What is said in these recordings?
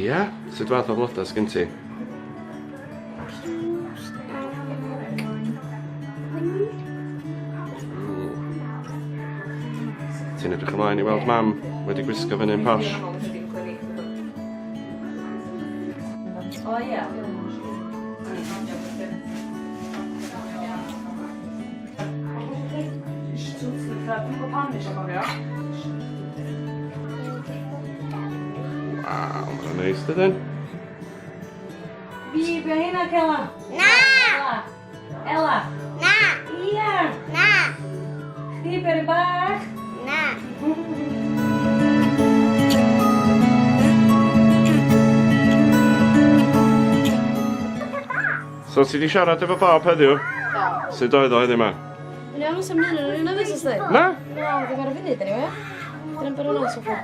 Ia? Sut fath o floda sgyn ti? Piws ag wyn. Ti'n edrych ymlaen i weld mam wedi gwisgo fyny'n posh? O ia. Waw, mae'n neis dydyn? Fi, be hynna, Cela? Na! Ela! Ela! Na! Ia! Na! Chdi, be bach? Na! So ti di siarad efo Bob heddiw? Do. Sut oedd o heddiw 'ma? Yn iawn, sa'm un o'n i'n nervous ysdi? Na? Na, ddim ar y funud, anyway. Dyna'n bod yn so far.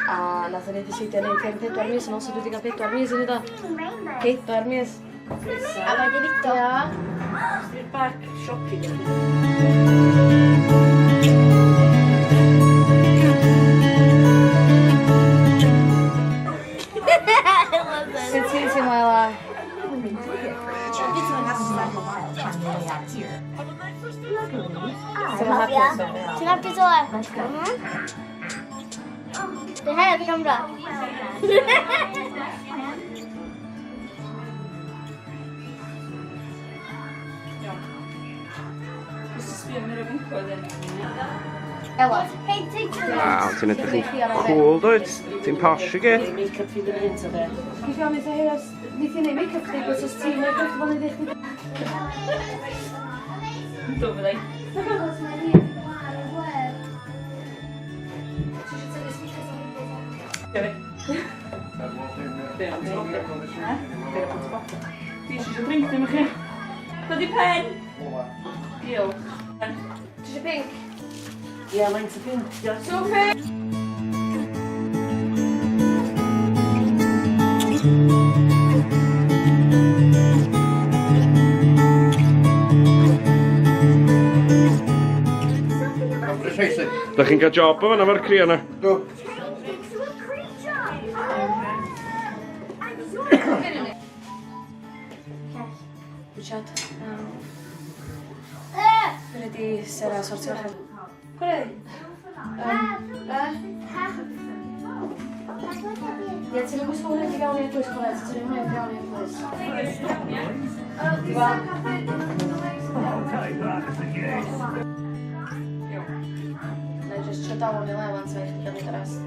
A nath ni ddesidio neud hyn 4 mis yn ôl, so dwi wedi cael 4 mis yn neud o. 4 mis. A mae di fudo. Ia. I'r bag shopping. Sut ti'n teimlo, Ela? Ti'n hapus? Ti'n hapus ola? Dwi'n heb camera. Ela. Hei, ti'n Waw, ti'n edrych yn cool dwyt? Ti'n posh i gyd? Make-up fi ddim yn hyn ta be. Dwi'n gael neud o hei os... Neith i neud make-up chdi, but os ti'n neud make-up o'n neud i chdi. Do fyddai. Fi eisiau drink ddim chi. Dod i pen! Diolch. Ti eisiau pink? Ie, mae'n ty pink. Sophie! Da chi'n cael job o fan'na efo'r cria 'na? Do. Richard. Dwi'n wedi Sarah sortio allan. Pwy? Ie, ti'n gwisgo hwnna i gael i eglwys, Colette. Ti'n hwnna i gael i eglwys. Wel. Na i just trio dal o'n i le wan, so i chdi gael neud y rest.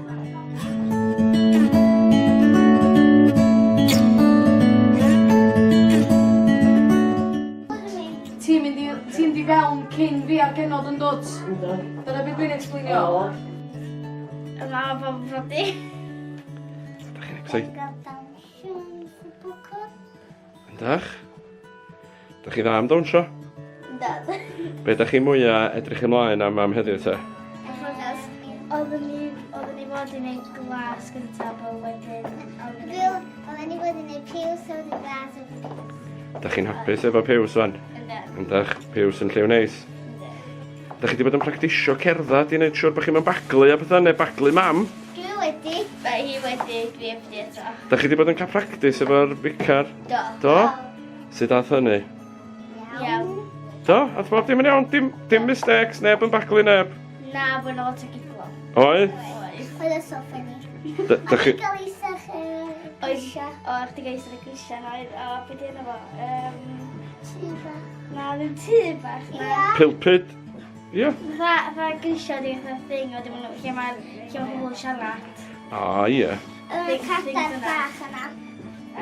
Ti'n mynd i, ti'n mynd i fewn cyn fi a'r genod yn dod. Dyna beth dwi'n explainio. Yma fo frodi. Da chi'n excited? Yndach? Da chi dda am dawnsio? Dad. Be da chi mwyaf edrych ymlaen am heddiw te? Oedden ni fod i wneud glas gyntaf, a wedyn... Oedden ni fod i wneud piws, a wedyn glas, a wedyn piws. Da chi'n hapus efo piws wan? Yndw. Yndach, piws yn lliw neis. Da chi wedi bod yn practisio cerdded i wneud siŵr bod chi'n baglu a pethau, neu baglu mam? Dwi wedi, mae hi wedi, dwi heb di eto. Da chi wedi bod yn cael practis efo'r ficar? Do. Do? Sut ath hynny? Iawn. Do? Ath bob dim yn iawn? Dim mistakes, neb yn baglu neb? Na, bod yna lot o giglo. Oedd? Oedd. Oedd o so funny. Da chi... Gael ei sach grisia. O, chdi gael ei sach grisia, oedd. O, beth di enw fo? Tŷ bach. Na, ddim tŷ bach. Na. Pilpid? Ie. Fatha grisia di fatha thing, o dim ond lle mae pobl yn siarad. O, ie. Y cadair bach yna.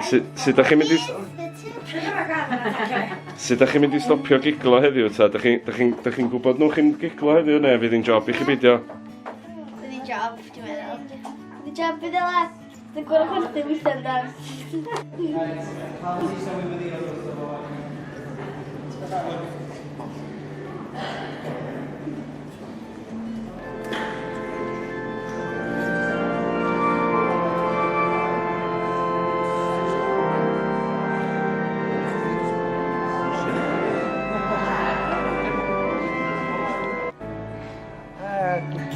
Sut da chi'n mynd i... Sut da chi'n mynd i stopio giglo heddiw ta? Da chi'n gwybod nhw chi'n giglo heddiw neu fydd hi'n job i chi beidio? Fydd hi'n job, dwi'n meddwl. Fydd hi'n job, bydd Ela. Dwi'n gweld chwerthin weithiau amdan.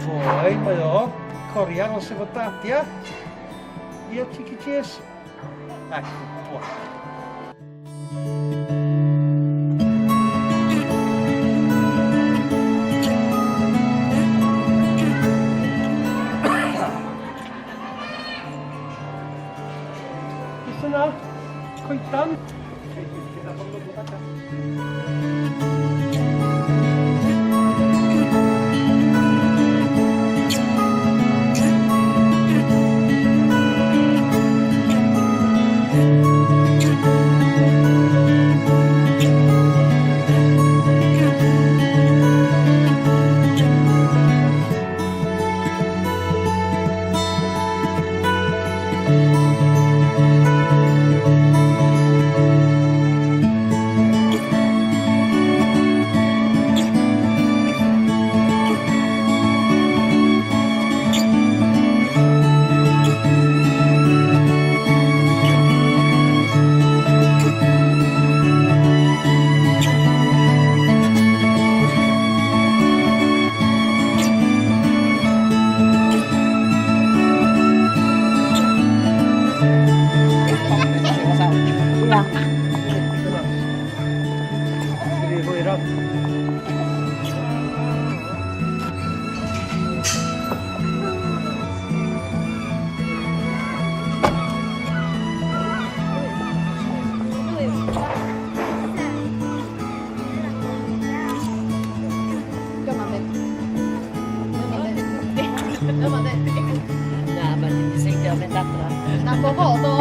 Troi, mae o. Corian, os efo dad, ia. Ie, cheeky cheers. Ah, good boy. Beth yna? Coedan? Na, mae'n diseidio mynd adra. Na, bo fo, do.